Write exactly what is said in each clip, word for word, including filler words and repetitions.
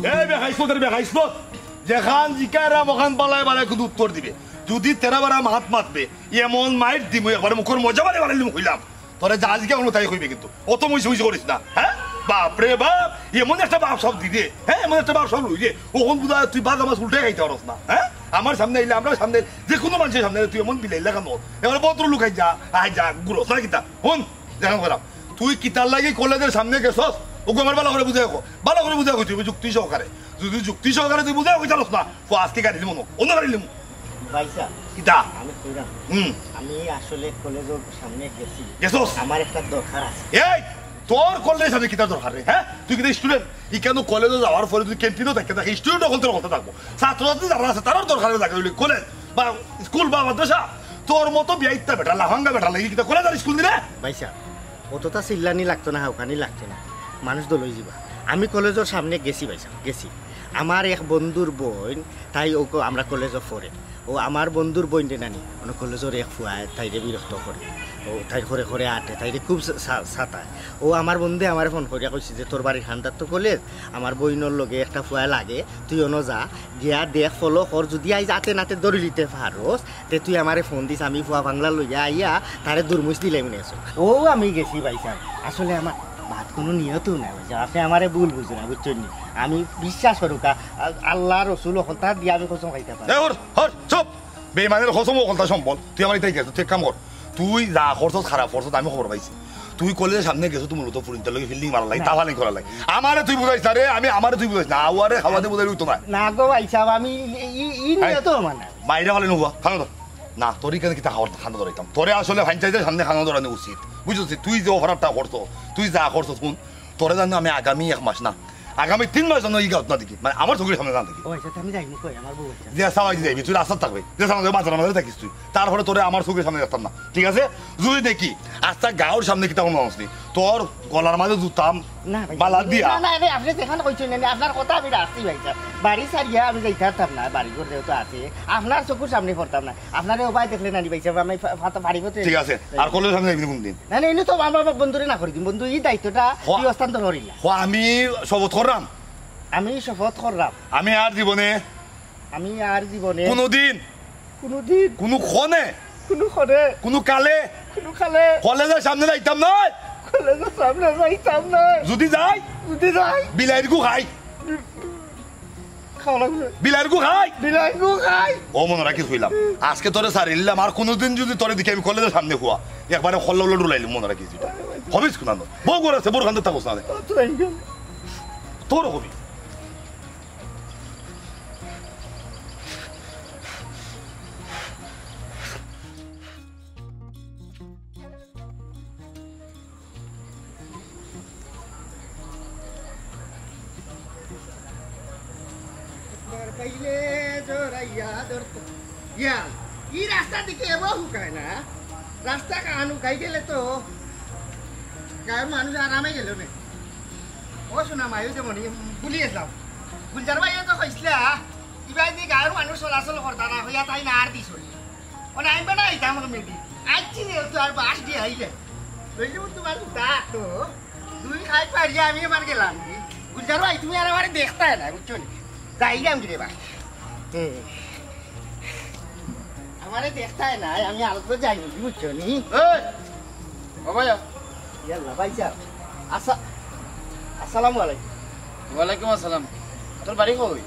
এ বেখাইছলত রে বেখাইছলত, যেখান জিকাইরাম অখান বালায় বালায় কিন্তু উত্তর দিবে। যুদি তেরা বারা মাত মাতবে, এমন মাইর দিমু, একবারে মুখর মজা বারে বারে দিমু কইলাম। তোরে যা জিকাইমু তাই কইবে কিন্তু। অত মুইসি মুইসি করিস না, হ্যাঁ? বাপ রে বাপ, এমন একটা বাপ সব দিবে, হ্যাঁ? এমন একটা বাপ সব লইবে। অখন বুঝা তুই বাদ আমার উল্টাই খাইতে পারস না, হ্যাঁ? আমার সামনে আইলে, আমরার সামনে যে কুনু মানষর সামনে তুই এমন বিলাইর লাখান অস। এবার ভদ্র লুকাই যা, আয় যা, গুরস না কিতা? হুন, দেখা কইলাম। তুই কিতার লাগি কলেজর সামনে গেছস? অগু আমারে ভালা করি বুঝাই ক। ভালা করি বুঝাই ক, তুই যুক্তি সহকারে। যুদি যুক্তি সহকারে তুই বুঝাই কইতারস না, তো আজকে গাড়ি দিমু না, অন্য গাড়ি দিমু। ভাইসাব, কিতা? আমি কইরাম, হুম। আমি আসলে কলেজর সামনে গেছি। গেছস? আমার একটা দরকার আছে। এই, তোর কলেজর সামনে কিতা দরকার রে, হ্যাঁ? তুই কিতা student? ইকানো কলেজো যাওয়ার পরে তুই ক্যান্টিনো থাকতে থাকে, student অকলতর কথা থাকবো। ছাত্রছাত্রী যারা আছে, তারার দরকারে লাগে অইলে কলেজ বা স্কুল বা মাদ্রাসা। তোর মতো বিয়াইত্তা বেটা, লাফাঙ্গা বেটা লাগি কিতা কলেজ আর স্কুল দিলে? ভাইসাব, অতটা চিল্লানি লাগতো না, হাউকানি লাগতো না, মানুষ দল অইযিবা। আমি কলেজর সামনে গেছি ভাইসাব, গেছি। আমার এক বন্ধুর বইন, তাই অউ ক-, আমরার কলেজো পড়ে। অউ আমার বন্ধুর বইনরে নানি, অনো কলেজর এক ফুয়ায় তাইরে বিরক্ত করে। অউ তাইর করে করে আটে, তাইরে খুব সা-, সা-, সাতায়। অউ আমার বন্ধুয়ে আমারে ফোন করিয়া কইছে যে, "তোর বাড়ির কান্দাত তো কলেজ, আমার বইনর লগে একটা ফুয়ায় লাগে, তুই অনো যা, গিয়া দেখ, follow কর, যুদি আইজ আতে নাতে ধরিলিতে পারস, তে তুই আমারে ফোন দিস, আমি ফুয়া বাংলা লইয়া আইয়া তারে দুরমুশ দিলাইমু নে।" অউ আমি গেছি ভাইসাব, আসলে আমার বাদ কুনু নিয়তউ নাই ভাইসাব, আপনে আমারে ভুল বুঝরা না, বুঝছইন নি? আমি বিশ্বাস করউক্কা, আ-, আল্লা রসুল অকলতা দিয়া আমি কসম খাইতাম পারি। এ, হর, হর, চুপ! বেইমানর কসম অকলতা সম্বল, তুই আমার ইতাই গেছ, তুই এক কাম কর, তুই যা করছস খারাপ করছস, আমি খবর পাইছি। তুই কলেজর সামনে গেছস, তুই মূলত ফুরিন্তর লগে fielding মারার লাগি, না। তাফালিং করার লাগি। আমারে তুই বুঝাইস না রে, আমি, আমারে তুই বুঝাইস না, আউয়ারে খাওয়াতে বুঝাইলে অইতো না। না গো ভাইসাব, আমি ই, ই, ই এই, নিয়তউ আমার না। মাইরা ফালাইমু হুয়া, খানো তো। না, তোর ইখানো কিতা খাওয়ার খানো ধরাইতাম? তোরে আসলে পঞ্চায়েতর সামনে খানো ধরানি উচিত। বুঝছস? তুই যে অপরাধটা করছস, তুই যা করছস, হুন, তোরে জানো আমি আগামী এক মাস না, আগামী তিন মাস জানো ই গাউত না দেখি, মানে আমার চউখর সামনে না দেখি। ও আচ্ছা, তে আমি যাইমু কই? আমার বউ আছে। যে সাবাই যাইবি, তুই রাস্তাত থাকবে, যে সামনে মাঝে মাঝে থাকিস তুই, তারপরে তোরে আমার চউখর সামনে দেখতাম না, ঠিক আছে? যুদি দেখি আস্তা গাউর সামনে কিতা কুনু মানুষ নেই, তোর গলার মাঝে জুতা না ভাই, বালা দিয়া। না, না, না, আপনে যেখান কইছইন না, আপনার কথা আমি রাখছি ভাইসাব। বাড়ি ছাড়িয়া আমি যাইতাম পারতাম না, বাড়ি ঘর যেহেতু আছে, আপনার চউখর সামনে পড়তাম না। আপনারে অবায় দেখলে নানি ভাইসাব, আমি ফা-, ফাতা ফাড়ি মতো। ঠিক আছে, আর কলেজর সামনে যাইবি না কুনদিন? না, না, ইনো তো আমার বন্ধুরে না করি দিমু, বন্ধু, ই দায়িত্বটা হ। তুই হস্তান্তর করিলা। হ, আমি শপথ করলাম। আমি শপথ করলাম। আমি আর জীবনে আমি আর জীবনে কুনুদিন, কুনুদিন, কুনু ক্ষণে, কুনু ক্ষণে, কুনু কালে, কুনু কালে কলেজর সামনে যাইতাম নায়। কলেজর সামনে যাইতাম নায়। যুদি যাই, যুদি যাই, বিলাইর গু খাই। খাওয়া লাগবো। বিলাইর গু খাই। বিলাইর গু খাই। ও মনো রাখিস কইলাম, আজকে তোরে ছাড়িলাম, আর কুনুদিন যুদি তোরে দেখি আমি কলেজর সামনে হুয়া, একবারে খল্লা উল্লা ডুলাইলাম, মনো রাখিস ইটা। হবিস কুনানো? বউ ঘর আছে, বউর কান্দো থাকস না। তোর হবি। একবার পাইলে জড়াইয়া ধরতো। ইয়া, ই রাস্তা দেখি এবো হুকায় না। রাস্তা কান হুকাই গেলে তো গাউর মানুষ আরামে গেলো নে। ও সোনা মায়ু যে মনি, ভুলি গেছলাম। গুলজার ভাইয়ে তো কইছলা, ইবায়দি গাউর মানুষ চলাচল করতা না, কইয়া তাইন আর দিছইন। ও নাই বেটা, আইতাম কমেডি। আইছি যেহেতু আর বাস দিয়া আইলে। লইলে তোমার জুতা তো। দুই খাই পারিয়া আমি এবার গেলাম। গুলজার ভাই, তুমি আর আমারে দেখতায় না, বুঝছো নি? যাইলাম কি রে বা? হুম। আমারে দেখতায় না, আমি আলোতে যাই, বুঝছো নি? এই! ও ভাইয়া। ইয়াল্লা, ভাইসাব। আসা-, আসসালামু আলাইকুম। ওয়ালাইকুম আসসালাম। তোর বাড়ি কই?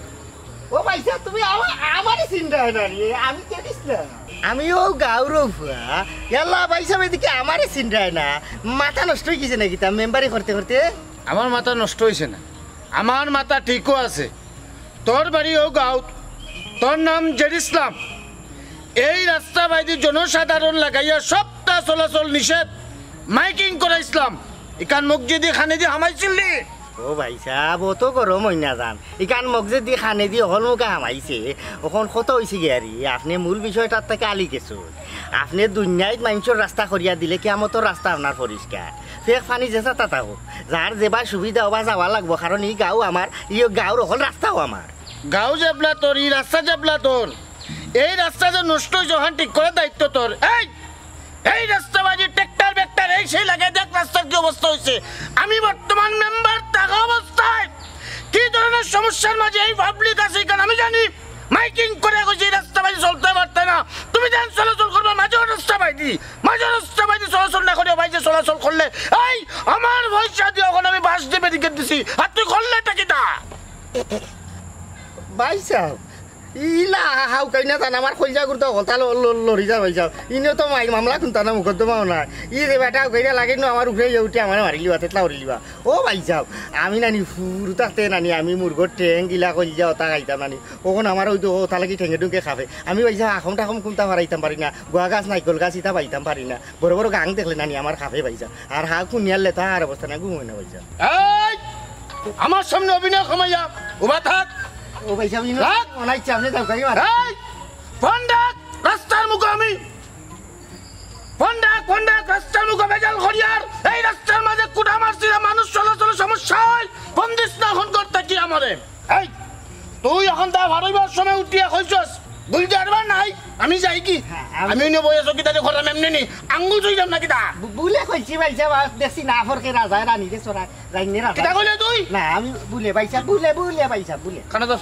ও ভাইসাব, তুমি আমা-, আমারে চিনরায় না রে, আমি কে দিস না? আমি অউ গাউর ফুয়া। ইয়াল্লা, ভাইসাব, এদিকে আমারে চিনরায় না। মাথা নষ্ট অই গেছে নাকি তা মেম্বারি করতে করতে? আমার মাথা নষ্ট অইছে না, আমার মাথা ঠিকও আছে। তোর বাড়ি অউ গাউত, তোর নাম জেড ইসলাম। এই রাস্তা বাইদি জনসাধারণ লাগাইয়া সপ্তাহ চলাচল নিষেধ, মাইকিং করাইছলাম। ইখান মগজেদি খানেদি হামাইছিলি? ও ভাইসাব, অত গরম অইন না যান। ইখান মগজেদি খানেদি অকল মুখা হামাইছে। অখন কত অইছে গিয়া রে, আপনে মূল বিষয়টার থাকি আলি গেছইন। আপনে দুনিয়াইত মানষর রাস্তা করিয়া দিলে কিয়ামতর রাস্তা আপনার পরিষ্কার। ফেক পানি যেছা তাতা হোক, যার যেবায় সুবিধা অবায় যাওয়া লাগবো, কারণ ই গাউ আমার, ই গাউর অকল রাস্তাও আমার। গাউ যেবলা তোর, ই রাস্তা যেবলা তোর, এই রাস্তা যে নষ্ট অইছে, অখান ঠিক করার দায়িত্ব তোর। এই, এই রাস্তা বাইদি ট্রাক্টর বেক্টর এই সেই লাগাই দেখ রাস্তার কি অবস্থা অইছে। আমি বর্তমান মেম্বার থাকা অবস্থায় কি ধরনের সমস্যার মাঝে এই পাবলিক আছে, এখানে আমি জানি। মাইকিং করে কইছি, এই রাস্তা বাইদি চলতে পারতে না, তুমি যেন চলাচল করবে মাঝে রাস্তা বাইদি, মাঝে রাস্তা বাইদি চলাচল না করে বাইরে চলাচল করলে, এই আমার পয়সা দিয়ে এখন আমি বাস দিয়ে ব্যারিকেড দিছি, আর তুই করলে এটা কিতা? ভাইসাব, ইলা হাউকাইন না জান, আমার কইলজা গুরুতা হকলতা ল-, ল-, লড়ি যায় ভাইসাব। ইনো তো মাই-, মামলা কুনতা না, মুকদ্দমাও নাই। ই যে বেটা হাউকাইন না লাগে নু আমার উপরে ইয়া উঠি আমারে মারিলিবা, তেতলা করিলিবা। ও ভাইসাব, আমি নানি ফুরু থাকতে নানি আমি মুরগর ঠেং গিলা কইলজা অতা খাইতাম নানি। অখন আমার অউ তো অতা লাগি ঠেঙে ঠুঙে কাঁপে। আমি ভাইসাব আখম টাখম কুনতা ফারাইতাম পারি না, গুয়া গাছ নাইকল গাছ ইতা পাইতাম পারি না। বড় বড় গাং দেখলে নানি আমার কাঁপে ভাইসাব। আর হাউ কুনিয়ার লেতা আর অবস্থা না, ঘুম অয় না ভাইসাব। এই, আমার সামনে অভিনয় কমাইয়া উবা থাক। ও ভাইসাব, ইনো রাখ। অনাইছে আপনে যাউক্কা। এই, ফোন রাখ, রাস্তার মুখো আমি। ফোন রাখ, ফোন রাখ, রাস্তার মুখো ভেজাল করিয়ার। এই রাস্তার মাঝে কুটা মারছিরা, মানুষ চলাচলে সমস্যা অয়। ফোন দিস না, ফোন করতে কি আমারে? এই, তুই অখন দা ফারাইবার সময় উঠিয়া কইছস, গুলজারবা নাই, আমি যাইগি। হ্যাঁ, আমি আমি অনো বইয়া চকিদারি করলাম এমনে নি, আঙ্গুল ছুইলাম না কিতা? ভু-, ভুলে কইছি ভাইসাব, আর দেখছি না ফরকে রাজায় রানীরে চড়ায়, রাইন্নে রাজা। কিতা কইলে তুই? না, আমি ভুলে ভাইসাব, ভুলে, ভুলে ভাইসাব, ভুলে। কানো ধর,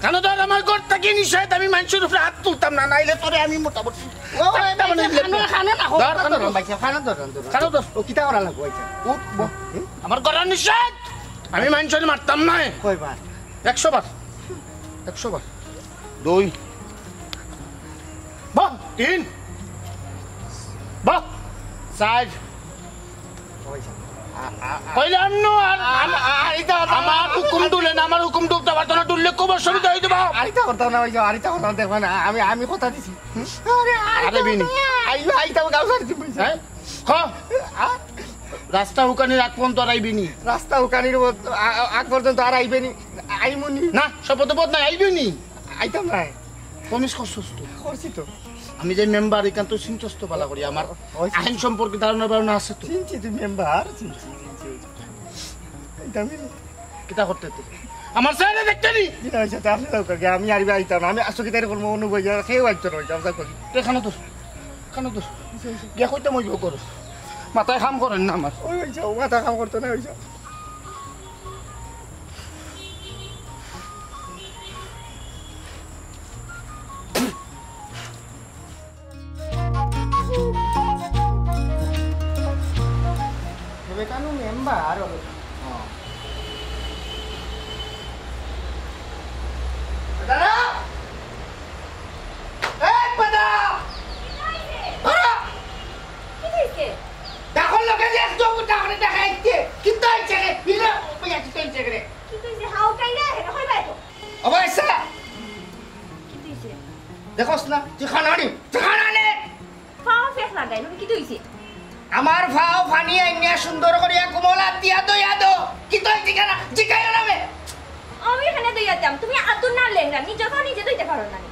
কানো ধর, আমার ঘর থাকি নিষেধ, আমি মানষর উপরে আত তুলতাম না, নাইলে তোরে আমি মোটামুটি ও, ও, ভাই, কানো, কানো না, ধর, কানো ধর, ধর। ভাইসাব, কানো ধর, কানো ধর। কানো ধর। ও, কিতা করা লাগবো ভাইসাব? উঠ, বহ। হুম? আমার ঘরর নিষেধ, আমি মানষরে মারতাম নায়। কয়বার? একশো বার। একশো বার। দুই। বাহ, তিন। বাহ, চাইর। কইলে আন্নু আর আ-, আ-, আ-, আরিতা কথা আমার হুকুম ডুলে না, আমার হুকুম ডুলতে পারতো না, ডুললে খুব অসুবিধা অইতো বা। আরিতা কথা না, ওই যে আরিতা কথা দেখবা না, আমি, আমি কথা দিছি। আরে, আরে, আরে বিনি। আই, আই, তাও গাও সারি দিবি। হ্যাঁ? খ। আ? রাস্তা হুকানির আগ পর্যন্ত আর আইবি নি। রাস্তা হুকানির ও-, আ-, আ-, আগ পর্যন্ত আর আইবে নি। আইমু নি। না, শপথ পথ নাই, আইবি নি। আইতাম না। প্রমিস করছস তো? করছি তো। আমি যে মেম্বার, এখান তো চিনছস তো ভালা করি। আমার ওই আইন সম্পর্কে ধারণা বারণা আছে তো? চিনছি তুই মেম্বার, চিনছি, চিনছি, ওই যে। আইতাম নি। কিতা করতে তুই? আমার ছেলে দেখতে নি? জি না, ওই সাথে আপনি যাও কাকে, আমি আর আইতাম না। আমি আসলে কিতা এরকম অনুভব অইয়া কেউ আইতো না, ওই যাও কাকে। এ, কানো ধর, কানো ধর। গিয়া কইতাম ওই করো। মাথায় কাম করের না আমার। ওই, ওই যাও, মাথা কাম করতো না, ওই যাও। এবে কানু মেম্বার হবে। হ্যাঁ। দাদা! এই দাদা! দাদা! কিতা অইছে? দেখো লগে যে একদম উঠা করে দেখা যাচ্ছে। কিতা অইছে রে? বিনা উপায় কিতা অইছে রে? কিতা অইছে? হাউকাইলে হেনে কইবায় তো। অবশ্য। কিতা অইছে? দেখোস না, তুই খানা নি, তুই খানা নে। ফাও ফেক লাগাই, মানে কিতা অইছে? আমার ফাও পানি আইনিয়া সুন্দর করিয়া কুমলা দিয়া দইয়া দো। কিতা অইছে কেন? জিগাইও না বে। আমি এখানে দইয়া দিতাম, তুমি আতুর না লেংড়া, নিজে ফাও নিজে দইতে পারো না নি।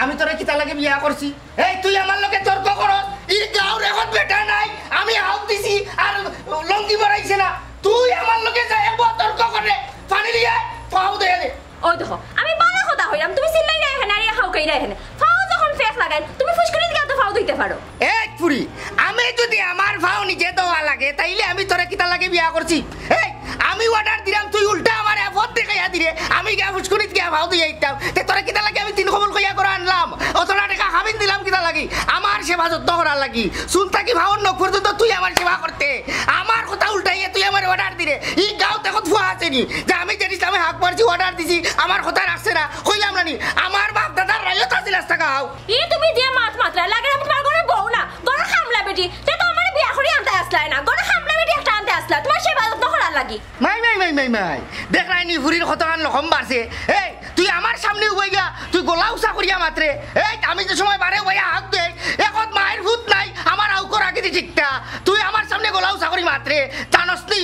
আমি তোরে কিতা লাগি বিয়া করছি? এই তুই আমার লগে তর্ক করস, ই গাঁওর এখন বেটা নাই, আমি হাউক দিছি আর লঙ্গি বরাইছে না। তুই আমার লগে যাই একবার তর্ক করে, পানি লিয়া ফাও দইয়া দে। ওই দেখো, আমি ভালা কথা কইরাম, তুমি চিল্লাইরায় কেনে আর হাউকাইরায় কেনে। ফাও যখন ফেক লাগাইল, তুমি ফুসকুনিত গিয়া তো ফাও ধইতে পারো। এই ফুরি, আমি যদি আমার ফাও নিজে ধওয়া লাগে, তাইলে আমি তোরে কিতা লাগি বিয়া করছি? এই, আমি অর্ডার দিরাম, তুই উল্টা আমারে পথ দেখাইয়া দিরে, আমি গিয়া ফুসকুনিত গিয়া ফাও ধইয়া আইতাম। তে তোরে কিতা লাগি আমি তিন কবুল কইয়া করে আনলাম? অতলা টেকা কাবিন দিলাম কিতা লাগি? আমার সেবা যত্ন করার লাগি। চুল থাকি ফাওর নখ পর্যন্ত তুই আমার সেবা করতে। আমার কথা উল্টাইয়া তুই আমারে অর্ডার দিরে। ই গাঁওত এখন ফুয়া আছে নি? যে আমি যে ইসলামে হাক মারছি, অর্ডার দিছি, আমার কথা রাখছে না, কইলাম না নি? আমার বাপ দাদার রায়ত আছিল আস্তা গাঁও। ই তুমি যে মাত মাতরায়, লাগে আমি তোমার ঘরর বউ না, ঘরর কামলা বেটি। তে তো আমারে বিয়া করি আনতায় আছলায় না, ঘরর কামলা বেটি একটা আনতায় আছলায়, তোমার সেবা যত্ন করার লাগি। মাই, মাই, মাই, মাই, মাই। দেখরায় নি ফুরির কতখান লখম বাড়ছে। এই, তুই আমার সামনে উবাইয়া, তুই গলা উচা করিয়া মাতরে। এই, আমি যে সময় বারে উবাইয়া হাউক দেই, একত মাইর ফুত নাই, আমার হাউকর আগেদি ঠিকটা। তুই আমার সামনে গলা উচা করি মাতরে, জানস নি?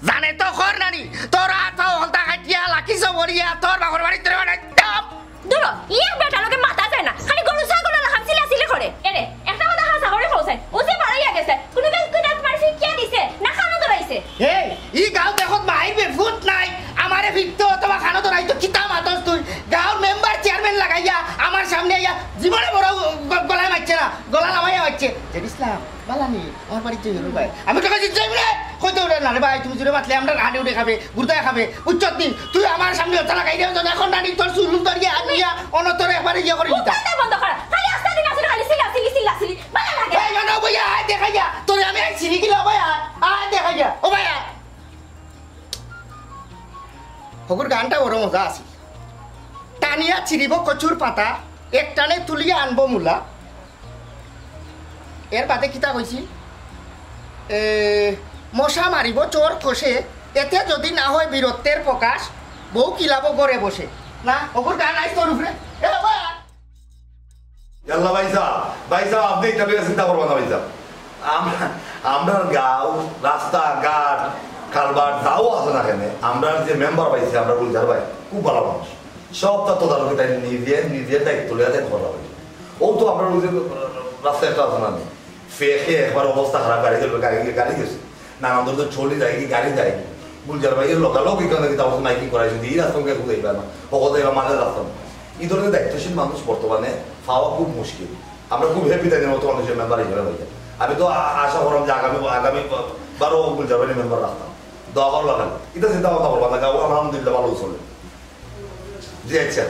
জানে তো কর নানি, তোর আত পাও হকলতা কাটিয়া, লাকি জবরিয়া, তোর বাপর বাড়িত তোরে বানাইতাম। দূর, ই এক বেটার লগে মাতা যায় না, খালি গরু ছাগলর লাখান চিলাচিলি করে। এরে, একটা কথা হাছা করি কও চাই, ও যে বারইয়া গেছে, কুনু বেলকুন তোমার ফিকিয়া দিছে, না কানো ধরাইছে? এই, ই গাঁও দেখত মাইর বে ফুত নাই, আমারে ফিরতো অথবা কানো ধরাইতো, কিতা মাতস তুই? গাঁওর মেম্বার চেয়ারম্যান লাগাইয়া আমার সামনে আইয়া জীবনে বড় গ-, গলায় মারছে না, গলা লামাইয়া মারছে। জেড ইসলাম, বালা নি? আমার বাড়িত যাইও রে ভাই। আমি তো কইছি, যাইবি রে। কইতে ওরে না রে ভাই, তুমি জুরে মাতলে আমরার হাড়ে উঠে খাবে, গুর্দায় খাবে। বুঝছত নি? তুই আমার সামনে অত লাগাই দেও, যখন এখন রানি তোর চুল ধরিয়া আর নিয়া অনতরে একবারে ইয়ে করে দিতা। মুখটা বন্ধ কর। খালি আস্তা দিন আসলে খালি চিল্লা চিল্লি, চিল্লা চিল্লি। বালা লাগে। এই, না, না, ভাইয়া, আয় দেখাইয়া। তোরে আমি আই চিনি কিলা ভাইয়া? আয় দেখাইয়া। ও ভাইয়া। হগুর গানটা বড় মজা আছিল। টানিয়া ছিড়িব কচুর পাতা, এক টানে তুলিয়া আনব মূলা। এর বাদে কিতা কইছি? এ, মশা মারিব চোর খসে, এতে যদি না হয় বীরত্বের প্রকাশ, বউ কিলাব ঘরে বসে। না, হগুর গান আইস তোর উপরে। এ বাবা! ইয়াল্লা ভাই সাহেব, ভাই সাহেব, আপনি এটা নিয়ে চিন্তা করবেন না ভাই সাহেব। আমরা, আমরার গাঁও, রাস্তাঘাট, কালভার্ট, যাও আছে না কেন, আমরার যে মেম্বার পাইছে, আমরা গুলজার ভাই, খুব ভালো মানুষ। সবটা তদারকি তাই নিজে, নিজে দায়িত্ব লিয়া তাই করা হয়েছে। ও তো আমরা ওই যে রাস্তায় একটা আছে না, ফেঁকে একবার অবস্থা খারাপ, গাড়ি চলবে, গাড়ি, গাড়ি গেছে। নানান ধরনের চলি যায় কি, গাড়ি যায় কি। গুলজার ভাই এর লগালগ এখানে কিতা অবস্থা মাইকিং করাইছে, এই রাস্তা উঠে যাইবা না, ও কথা এবার মাঝে রাস্তা না। এই ধরনের দায়িত্বশীল মানুষ বর্তমানে পাওয়া খুব মুশকিল। আমরা খুব হ্যাপি তাই মতো মানুষের মেম্বার হিসেবে হয়ে যায়। আমি তো আ-, আশা করলাম যে আগামী, আগামী বারো গুলজার ভাই মেম্বার রাখতাম। দোয়া করবা খালি। এটা চিন্তা ভাবনা করবা না, গাও আলহামদুলিল্লাহ ভালো চলে। জি আচ্ছা,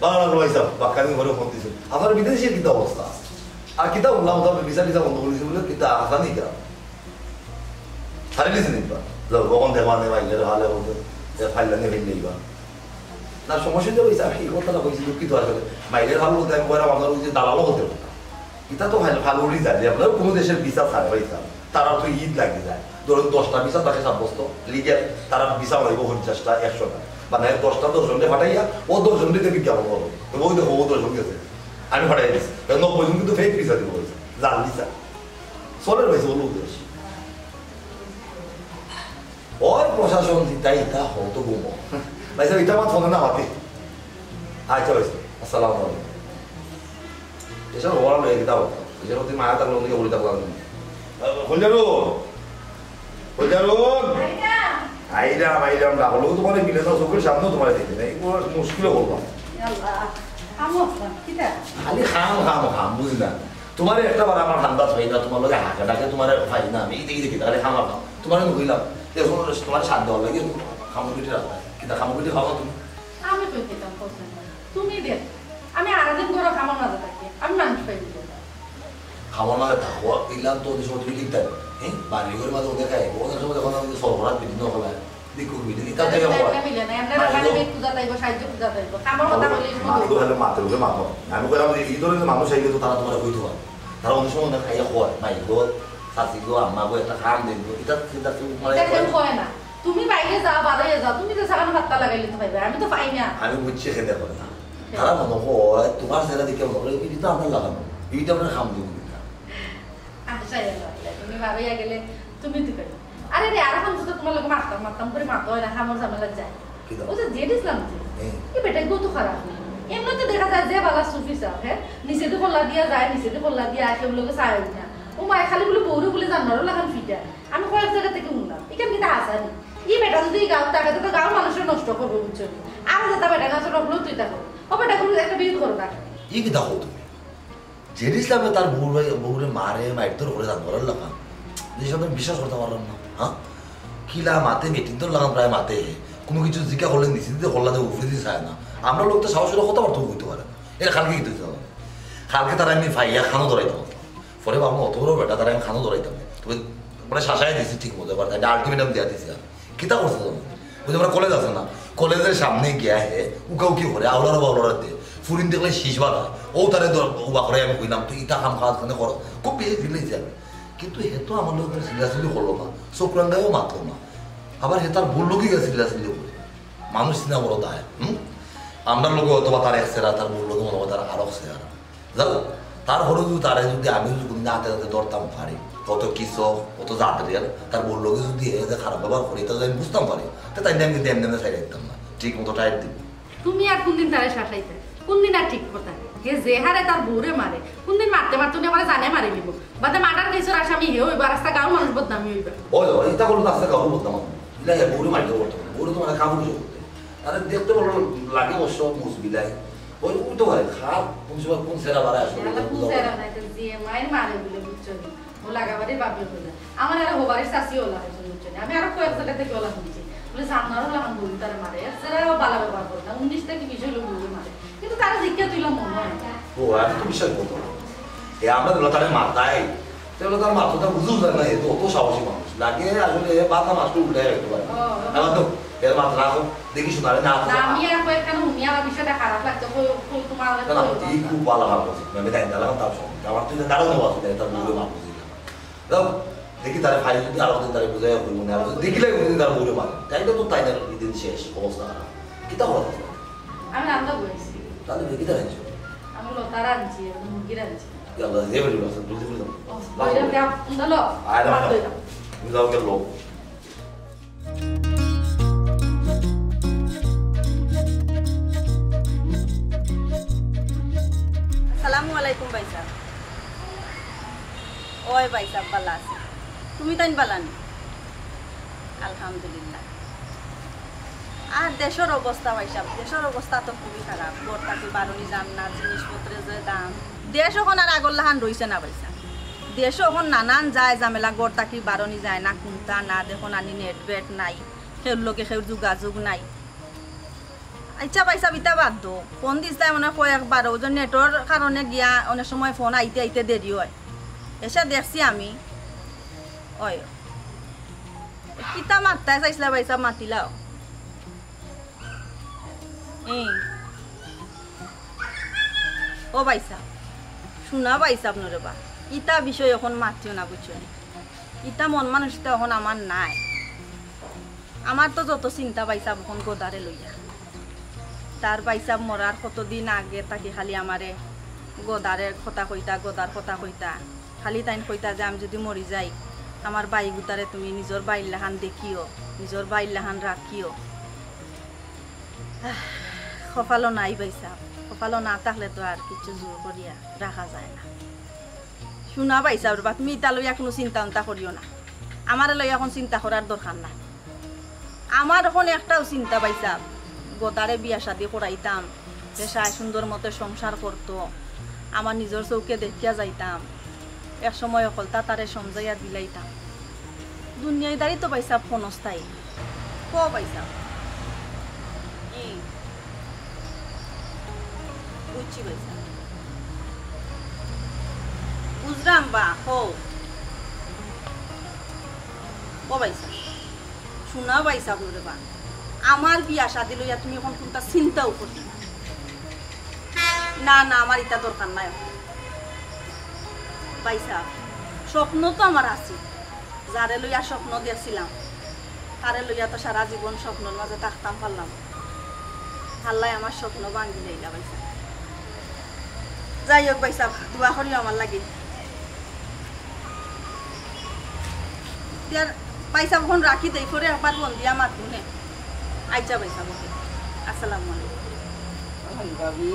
ভালো লাগলো ভাই সাহেব, বাক্কানি করে ফোন দিয়েছেন। আপনার বিদেশে কিতা অবস্থা? আর কিতা বললাম, ওটা ভিসা টিসা বন্ধ করে দিয়েছে বলে কিতা আসানি কিতা? ছাড়ি দিয়েছে নিবা। যাও, কখন দেখবা নে ভাই, এর হালে বলতে, এ ফাইল নিয়ে ফেল নিবা। না, সমস্যা তো হয়েছে, আমি এই কথাটা কইছি, দুঃখিত আসলে। মাইলের হাল বলতে আমি কইলাম, আপনার ওই যে দালালও হতে পারে। এটা তো ফাইল, ফাল উড়ি যায়, যে আপনার কোনো দেশের ভিসা ছাড়ে ভাই সাহেব। তারা তো ঈদ লাগে যায়। ধরুন দশটা ভিসা থাকে সাব্যস্ত, লিগেল, তারা ভিসা বানাইবো পঞ্চাশটা, একশোটা। বানাই দশটা দশ জনকে পাঠাইয়া, ও দশ জনকে বিজ্ঞাপন করবো। তো ওই দেখো, ও দশ জন গেছে। আমি পাঠাই দিছি। তো নব্বই জন কিন্তু ফেক ভিসা দিব বলছে। জাল ভিসা। চলে রয়েছে, বলুন দেশ। ওর প্রশাসন যেটা, এটা হতো ঘুমো। ভাই সাহেব, এটা আমার ফোনে না মাতি। আচ্ছা, ভাই সাহেব। আসসালামু আলাইকুম। এসব ওরা লয়ে কিতা হতো? এসব তুই মায়া থাকলে ওদিকে বলি থাকলাম। আহ, হলজারু! হলজারু! আইলাম, আইলাম, না হলেও তোমার এই বিলেত চোখের সামনেও তোমার দেখি নাই। এই বড় মুশকিলে বললাম। ইয়াল্লা, খামো আসলাম, কিতা? খালি খাম, খাম, খাম, বুঝি না। তোমার একটা বার আমার হান্দাজ পাই না, তোমার লগে হাঁকে ডাকে, তোমার পাই না, আমি এই দেখি দেখি, তাহলে খাম, খাম। তোমার আমি কইলাম, যে এখন তোমার শান্ত হওয়ার লাগে, খামো পিঠে রাখো। কিতা খামো পিঠে খাওয়া তুমি? আমি কই দিতাম, কইতাম না। তুমি দেখ, আমি আরাদিন ধরে খামর মাঝে থাকি, আমি মানুষ পাই দিব। খামর মাঝে থাকো, ইলাম তো ওদের সময় তুমি লিখতে পারো। হ্যাঁ? বাড়ি ঘরের মাঝে ওদের খাই, ওদের সময় যখন আমি সরবরাহ বিভিন্ন হলে, দেখো, বিভিন্ন, এটা থেকে তাহলে হয়। একটা মিলে না, আমরা মানে খালি তো বেগ পূজা তাইব, সাহায্য পূজা তাইব। খামর কথা বলি, মাত্র খালি মাত্র উপরে মাত্র। আমি কইলাম যে এই ধরনের মানুষ আইলে তো তারা তোমার কইতে পারে। তারা অনেক সময় ওদের খাইয়া হয়, মাই গো, চাচি গো, আম্মা গো, একটা খাম দেন গো, এটা চিন্তা তুমি মানে এটা কেউ কয় না। তুমি বাইরে যাও, বাজারে যাও, তুমি তো সেখানে পাত্তা লাগাইলে তো পাইবে, আমি তো পাই না। আমি বুঝছি খেতে পারে না। তারা মনে হয়, তোমার ছেলে দেখে মনে হয়, এটা তো আপনার লাগানো, এইটা আপনার খাম দিব না। আচ্ছা, এলো, এলো, তুমি বারইয়া গেলে, তুমি তো পারো। আরে রে, আর এখন তো তোমার লগে মারতাম, মারতাম করে মারতে হয় না, খামর ঝামেলা যায়। কি দাও? ও যে জেড ইসলাম যে, হ্যাঁ। এই বেটা গো তো খারাপ না। এমনি তো দেখা যায় যে বালা সুফি সাহেব, হ্যাঁ? নিচেদি কল্লা দিয়া যায়, নিচেদি কল্লা দিয়া আসে, ওর লগে চায় না। ও মায় খালি বলে বউরে বলে জানোয়ারও লাখান ফিটা। আমি কয়েক জায়গা থেকে শুনলাম, এখানে কিন্তু হাসানি। এই বেটা যদি এই গাঁও থাকে, তো গাঁওর মানুষের নষ্ট করবো, বুঝছো নি? আর যেটা বেটা না, সেটা হলো তুই থাকো। ও বেটা কোনো একটা বিয়ে করো না। ই কিতা কও তুমি? জেড ইসলামে তার বউরে, বউরে মারে, মারধর করে, জানোয়ারের লাখান। যে সব আমি বিশ্বাস করতে পারলাম না, হ্যাঁ? কিলা মাতে, মেটিন্তর লাখান প্রায় মাতে। কোনো কিছু জিজ্ঞা করলে নিচে দিতে করলা দে, উপরে দিতে চায় না। আমরা লোক তো সাহস করে কথাবার্তা বলতে পারে না। এরা কালকে কিন্তু দিতে হবে। কালকে তারা আমি ফাইয়া খানো ধরাইতে পারতাম। পরে বাবু অত বড় বেটা, তারা আমি খানো ধরাইতাম না। তবে মানে শাসায় দিছি ঠিক মতো, এবার তাই আলটিমেটাম দিয়া দিছি আর। কিতা করছে জানো? ওই যে আমরা কলেজ আছে না, কলেজের সামনে গিয়া হে উকাউকি করে, আওলার বাউলার দে, ফুরিন দেখলে শীষ বাঁধা, ও তারে ধর, উবা করে আমি কইলাম, "তুই ইতা খাম খাওয়া খানে করো।" খুব বেশি ফিল হয়েছে আমি। কিন্তু হে তো আমার লোকের চিল্লাচিল্লি করলো না, চোখ রাঙ্গাইও মাতলো না। আবার হে তার বললো কি গেছে চিল্লাচিল্লি করে। মানুষ চিনা বড় দায়, হুম? আমরা লোকে হয়তো বা তার এক সেরা, তার বললো কি মনে হয় তার আরো সেরা। যাও, তারপরে যদি তারে যদি আমি যদি কোনদিন হাতে হাতে ধরতাম পারি, কত কিসব, কত জাত রেল, তার বললো কি যদি হে যে খারাপ ব্যবহার করে, তাহলে আমি বুঝতাম পারি। তো তাই আমি কিন্তু এমনি এমনি ছাইড়া দিতাম না, ঠিক মতো টাইট দিব। তুমি আর কোনদিন তারে শাসাইতে? কোনদিন আর ঠিক কথা? হে যে হারে তার বউরে মারে, কোনদিন মারতে মারতে উনি আমার জানে মারি নিব। বাদে মার্ডার কেসের আসামি হে হইবা, রাস্তা গাঁও মানুষ বদনামি হইবা। ওই, ওই, এটা করলো রাস্তা গাঁও বদনাম। ইলা হে বউরে মারতে করতো না। বউরে তো মানে কাপড় করতে। আরে দেখতে বলো, লাগে অবশ্য মুসবিলাই। ওই উঠতে পারে, খার কোন সময় কোন সেরা বাড়ায় আসলে আল্লাহ বুঝতে পারে। কুসেরা নাই তো যে মায়ের মারে বলে বুঝছো নি? ও লাগাবাড়ির বাপে বলে। আমার আরো হবারের শাশি ওলা হয়েছে বুঝছো নি? আমি আরো কয়েক জায়গা থেকে ওলা শুনছি। বলে সামনারও লাগান বলি তার মারে। এর সেরা বালা ব্যবহার করে না। উনিশ থেকে বিশ হইলো বলে মারে। কিন্তু তারা জিজ্ঞা তুইলাম মনে হয় না। ও, আমি তো বিশ্বাস করতাম না। এ আমরা তো তারে মারতাই। তাহলে তার মাথা তো বুঝুক না, এ তো অত সাহসী মানুষ। লাগে আসলে এ মাথা নষ্ট উল্টায় রাখতে পারে। ও, ও। এখন তো এর মাথা রাখো, দেখি শোনারে না না, আমি আর কয়েকখানা হুনিয়া আমার বিষয়টা খারাপ লাগছে। কই, কই তোমার না, না, কই? তুই খুব ভালো কাম করছিস। আমি তাই দাঁড়ালাম তার সঙ্গে। আমার তুই দাঁড়াও না, বাসু, তাই তার মুখে মারবো তুই। দাও, দেখি তারে ফাইল যদি আরো দিন তারে বুঝাই হইব না। আর যদি দেখিলাই বুঝি তার মুখে মারে। তাই তো তোর তাই না, দিন শেষ, অবস্থা খারাপ। কিতা খবর আছে? আমি রান্না বইছি। রান্না বই কিতা রাঁধছো? আমি লতা রাঁধছি, আমি মুরগি রাঁধছি। ইয়াল্লা, যে বেটি বাসা, বুঝতে বুঝলাম। ও, ওইটা দেখ, উন্দা লো। আয় না, ভাত আয় না। লইলাম। তুমি যাও, গেল। আসসালামু আলাইকুম ভাইসাব। ওই ভাইসাব, বালা আছি। তুমি তাইন বালা নি? আলহামদুলিল্লাহ। আর দেশর অবস্থা ভাইসাব, দেশর অবস্থা তো খুবই খারাপ। ঘর থাকি বারনি যার না, জিনিসপত্রে যে দাম। দেশ অখন আর আগর লাখান রইছে না ভাইসাব। দেশ অখন নানান যায় ঝামেলা, ঘর থাকি বারনি যায় না, কুন্তা না, দেখো নানি নেট বেট নাই। কেউর লগে কেউর যোগাযোগ নাই। আচ্ছা ভাইসাব, ইতা বাদ দেও। ফোন দিছলায় মনে হয় কয়েকবার, ওই যে নেটর কারণে গিয়া অনেক সময় ফোন আইতে আইতে দেরি হয়। এসে দেখছি আমি। ওই। কিতা মাততায় চাইছলা ভাইসাব, মাতিলাও। এই। ও ভাইসাব, শুনা ভাইসাব নরে বা, ইতা বিষয় অখন মাতিও না, বুঝছো নি? ইতা মন মানসিকতা অখন আমার নাই। আমার তো যত চিন্তা ভাইসাব অখন গদারে লইয়া। তার ভাইসাব মরার কতদিন আগে থাকি খালি আমারে গদারে কথা কইতা, গদার কথা কইতা। খালি তাইন কইতা যে আমি যদি মরি যাই, আমার ভাইগুতারে তুমি নিজর ভাইর লাখান দেখিও, নিজর ভাইর লাখান রাখিও। আহ, কপালো নাই ভাইসাব, কপালো না থাকলে তো আর কিছু জোর করিয়া রাখা যায় না। শুনা ভাইসাব রে বা, তুমি ইতা লইয়া কুনু চিন্তা উন্তা করিও না, আমারে লইয়া অখন চিন্তা করার দরকার নাই। আমার অখন একটাউ চিন্তা ভাইসাব, গদারে বিয়া শাদি করাইতাম, সে সায় সুন্দর মতে সংসার করতো, আমার নিজর চউখে দেখিয়া যাইতাম, এক সময় অকলতা তারে সমঝাইয়া দিলাইতাম। দুনিয়াদারি তো ভাইসাব ক্ষণস্থায়ী। কও ভাইসাব। ই। বুঝছি ভাইসাব। বুঝলাম বা, কও। ও ভাইসাব। শুনা ভাইসাব নরে বা। আমার বিয়া শাদি লইয়া তুমি অখন কুন্তা চিন্তাউ করিও না। না, না, আমার ইতা দরকার নাই অখন। ভাইসাব, স্বপ্ন তো আমার আছিল। যারে লইয়া স্বপ্ন দেখছিলাম, তারে লইয়া তো সারা জীবন স্বপ্নর মাঝে থাকতাম পারলাম। আল্লায় আমার স্বপ্ন ভাঙ্গিলাইলা ভাইসাব। যাই হোক ভাইসাব, দোয়া করিও আমার লাগি। তে আর ভাইসাব অখন রাখি দেই, পরে একবার ফোন দিয়া মাতমুনে। আচ্ছা ভাইসাব, ওকে। আসসালামু আলাইকুম। ভাবি।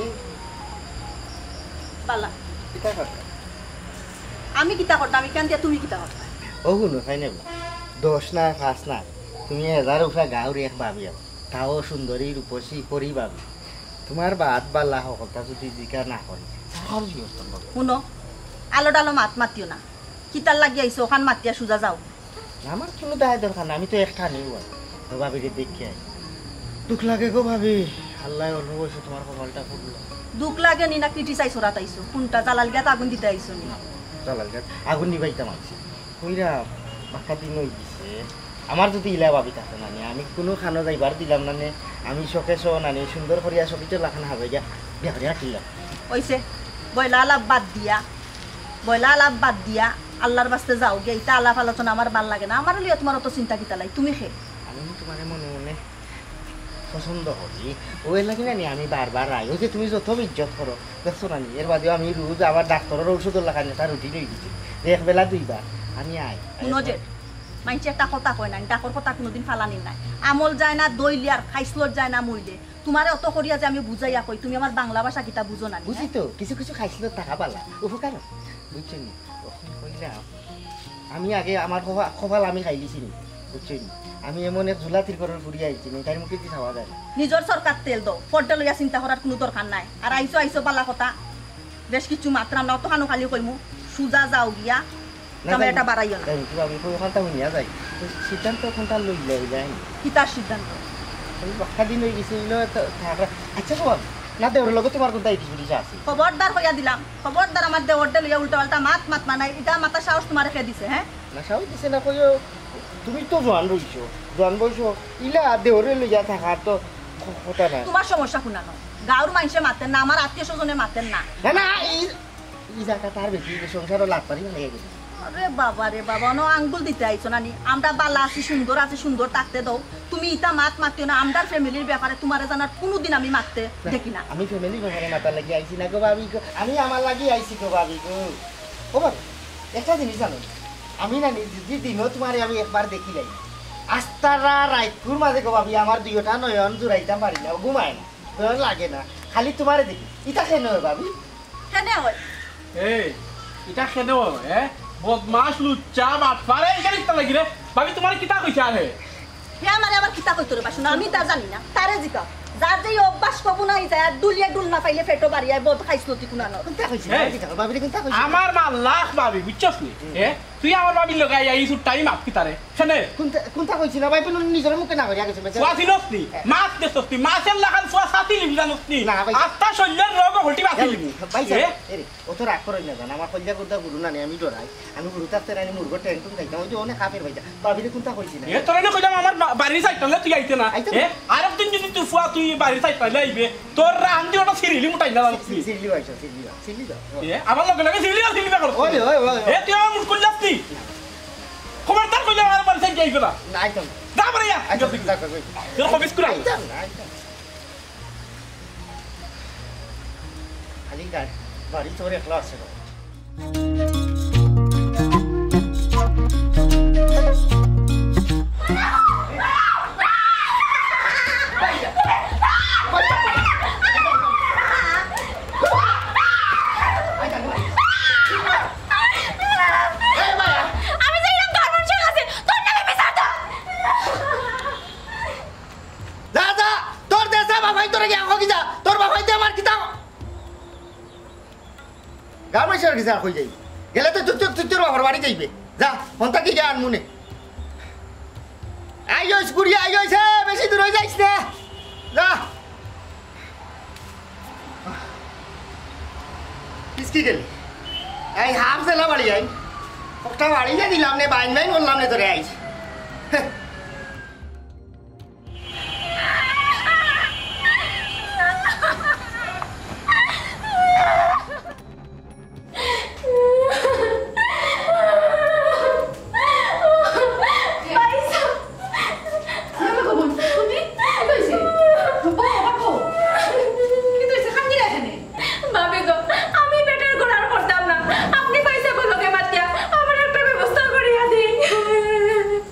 বালা। কিতা করতা? আমি কিতা করতাম, ইখান দিয়া তুমি কিতা করতা? ও হুনো, তাই নেব। দশ না, পাঁচ না। তুমি হাজার উফরা গাউর এক ভাবি আও। তাও সুন্দরী, রূপসী, পরি ভাবি। তোমার বাদ বালা হকলতা যদি জিকার না করি, তার বিয়ে করতাম বাবা। হুনো, আলো ডালো মাত মাতিও না। কিতার লাগি আইছো, অখান মাতিয়া সুজা যাও। আমার কুনু দায় দরকার না, আমি তো একটা নেই আর। তো ভাবিরে দেখি আই। দুখ লাগে গো ভাবি, আল্লায় অল্প বয়সে তোমার কপালটা ফুটলো। দুখ লাগে নি না criticize করাত আইছো? কুনটা জালাল গাত আগুন দিতা আইছো নি? না, জালাল গাত আগুন নিবাইতাম আইছি। কইরা বাক্কা দিন হই গেছে। আমার যদি ইলা ভাবি থাকতো না নি, আমি কুনু খানো যাইবার দিলাম না নে, আমি শখে শো না নি, সুন্দর করিয়া সবিতে লাখান হাজাইয়া বিয়া করিয়া রাখিলাম। ওইছে, বইলা আলাপ বাদ দিয়া, বইলা আলাপ বাদ দিয়া, আল্লার বাস্তে যাও গিয়া, ইতা আলাপ আলোচনা আমার ভালা লাগে না। আমার লইয়া তোমার অত চিন্তা কিতা লাই, তুমি খে? আমি তোমারে মনে মনে পছন্দ করি, ওই লাগি না নি আমি বারবার আই। ওই যে তুমি যত ইজ্জত করো, দেখছো না নি? এর বাদেও আমি রোজ আবার ডাক্তরর ঔষধর লাখান একটা রুটিন হই গেছে, যে এক বেলা দুইবার আমি আই। হুনো যে, মাইনষে একটা কথা কয় না, ডাকর কথা কুনুদিন ফালানির নাই। আমল যায় না দইলে আর খাইছলত যায় না মইলে। তোমারে অত করিয়া যে আমি বুঝাইয়া কই, তুমি আমার বাংলা ভাষা কিতা বুঝো না নি, বুঝি হ্যাঁ? তো, কিছু কিছু খাইছলত থাকা বালা, উপকার হয়। বুঝছো নি? অখন কইলাম, আমি আগে আমার কপা-, কপাল আমি খাইলিছি নি, বুঝছো নি? আমি এমন এক জুলাতির ঘরর ফুরি আইছি, নি তার মুখে কি খাওয়া যায়? নিজর সরকার তেল দাও, পর্দা লইয়া চিন্তা করার কুনু দরকার নাই। আর আইছো আইছো বালা কথা, বেশ কিছু মাতরাম না, অত খানো খালি কইমু, সুজা যাও গিয়া, না, কামে যাই। এটা বাড়াইও না। যাই, কি ভাবি, কই ওখানটা হইয়া যাই। তো সিদ্ধান্ত কোনটা লইলে হইলে আইন? কিতার সিদ্ধান্ত? আমি বাক্কা দিন হয়ে গেছে, হইলো তো থাকলে। আচ্ছা, বাবা, না দেওর লগে তোমার কোনটা ইটিস পিটিস আছে? খবরদার কইয়া দিলাম, খবরদার আমার দেওরটা লইয়া উল্টা পাল্টা মাত মাত মানাই, এটা মাথা সাহস তোমারে কে দিছে, হ্যাঁ? না, সাহস দিছে না, কইও, তুমি তো জোয়ান রইছো, জোয়ান বয়স, ইলা দেওরে লইয়া থাকার তো ক-, কথা নাই। তোমার সমস্যা কুনানো? গাঁওর মাইনষে মাতের না, আমার আত্মীয় স্বজনে মাতের না। না, না, এই, এই জায়গা তার বেশি, এই সংসারও লাত পারি না, এই গেছে। আরে বাবা রে বাবা, অনো আঙ্গুল দিতে আইছো না নি? আমরা বালা আছি, সুন্দর আছি, সুন্দর থাকতে দাও। তুমি ইতা মাত মাতিও না, আমরার ফ্যামিলির ব্যাপারে তোমারে জানার কুনুদিন আমি মাততে না, দেখি না। আমি ফ্যামিলির ব্যাপারে মাতার লাগি আইছি না গো ভাবি গো, আমি আমার লাগি আইছি গো ভাবি গো। ও ভাবি, একটা জিনিস জানো, আমি না নি, যদি দিনও তোমারে আমি একবার দেখিলাই, আস্তারা রাইতকুর মাঝে গো ভাবি, আমার দুইটা নয়ন জুড়াইতাম পারি না, ঘুমায় না, নয়ন লাগে না, খালি তোমারে দেখি। ইতা কেনে অয় ভাবি? কেনে অয়? এই, ইতা কেনে অয়, এ? বদমাশ, লুচ্চা, বাটপার, এ, ইখান কিতা লাগি রে? ভাবি, তোমারে কিতা কইছে আর হে? হে আমারে আবার কিতা কইতো রে বাসু, আমি তা জানি না, তারে জিকাও। যার যে অভ্যাস কবু নাই যায়, আর ডুলিয়া ডুল না পাইলে পেটো বাড়িয়ায়, বদ খাইছলতি কুনানো। কোনটা কইছি? এই, ভাবি, কোনটা কইছি? আমার মাল্লাখ ভাবি, বুঝছস নি? হুম। এ? তুই আমার ভাবির লগে আইয়া ই সুরটাই মাত কিতারে? কেনে? কোনটা, কোনটা কইছি না ভাই, নিজের মুখে না করিয়া গেছে, বেচারা। ফুয়া চিনস নি? এ। মাছ দেখছস নি? মাছের লাখান ফুয়া ছাতি লিবি জানস নি? না, ভাই। আস্তা শরীরের রোগ হলটি বাঁচি লিবি। ভাই সাহেব, এ? এরে, অত রাগ করইন না জান, আমার কলিজা গুর্দা গুরু না নি, আমি ডরাই। আমি গুরু থাকতে রানি মুরগো টেন টুন খাইতাম, ওই যে অনেক কাপের ভাইটা। ভাবিরে কোনটা কইছি না? এ, তোরে না কইলাম আমার বা-, বাড়ির সাইডটা লইয়া তুই আইতে না। আইতাম। এ? আর একদিন যদি তুই ফুয়া তুই বাড়ির সাইডটা লইয়া আইবে, তোর রান দিয়ে ওটা সিরিলি মুটাই না জানস নি? সিরিলি ভাই, সিরিলি ভাই, সিরিলি ভাই। এ, আমার লগে লগে সিরিলি আর সিরিলি করস। ওই, ওই, ওই, ওই। এ, তুই আমার মুখ করলাস নি? খবরদার কইলে আমার বাড়ি সাইডে আইবে না। না, আইতাম না। যা বাড়ি যা। আইতাম না, আইতাম না। তোর অফিস করে আইতাম না, আইতাম না। খালি গাড়ি, বাড়ি তোর একলা আছে না। আমি যাইলাম তোর মন আছে, তোর নামে বিচার দাও। যা, যা, তোর দেশে বাবাই তোরে গিয়া কই যা, তোর বাবাই দে আমার কিতাব। গামছার কিতা কই যাই? গেলে তো তুই, তুই, তুই তোর বাবার বাড়ি যাইবে। যা, ফোনটা কি গিয়া আনমুনে। আইস, ঘুরিয়া আইস, এ, বেশি দূর হয়ে যাইস না। যা। কিসকি গেলি? এই হাফ জেলা বাড়ি আই। একটা বাড়ি যে দিলাম নে, বাইন বাইন করলাম নে তোরে আইস। ভাবি গো, আমি বেটার ঘর আর করতাম না। আপনি পয়সা বলো কে মাতিয়া, আমার একটা ব্যবস্থা করিয়া দিন।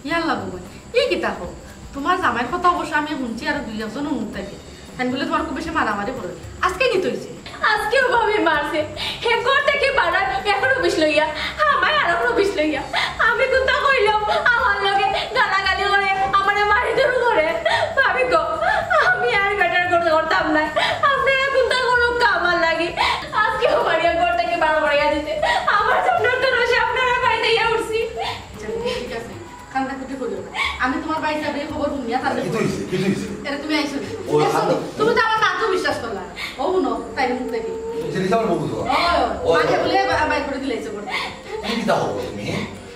ইয়াল্লা গো, ই কিতা কও? তোমার জামাইর কথা অবশ্য আমি শুনছি আর দুই একজনও মুখ থাকি। তাই বলে তোমার খুব বেশি মারামারি করে। আজকে কিতা হইছে? আজকেও ভাবি মারছে। হে ঘর থাকি বারয় এক রুপিস লইয়া, আমায় আর এক রুপিস লইয়া। আমি কুন্তা কইলাম, আমার লগে গালাগালি করে, আমারে মারি দূর করে। ভাবি গো, আমি আর বেটার ঘর করতাম না। আপনারা কুন্তা করুক আমার লাগি। আজকেও বাড়িয়া ঘর থাকি বার করিয়া দিছে। আমার জন্য তো রোষে আপনারা বাড়িতে ইয়া উঠছি। আচ্ছা, ঠিক আছে। কান্দাকুটি করিও না। আমি তোমার ভাইসাবরে খবর হুনিয়া তারে কিতা কইছি। হইছে? কিতা হইছে? এরে তুমি আইছো নি? ও, দেখছো নি? তুমি তো আমার মাতও বিশ্বাস করলা না। ও হুনো, তাই মুখ থাকি। জিনিস আমার বউ তো। ও, ও। মাকে বলে বা-, বাইর করি দিলাইছো করতে। তুমি কিতা করো তুমি?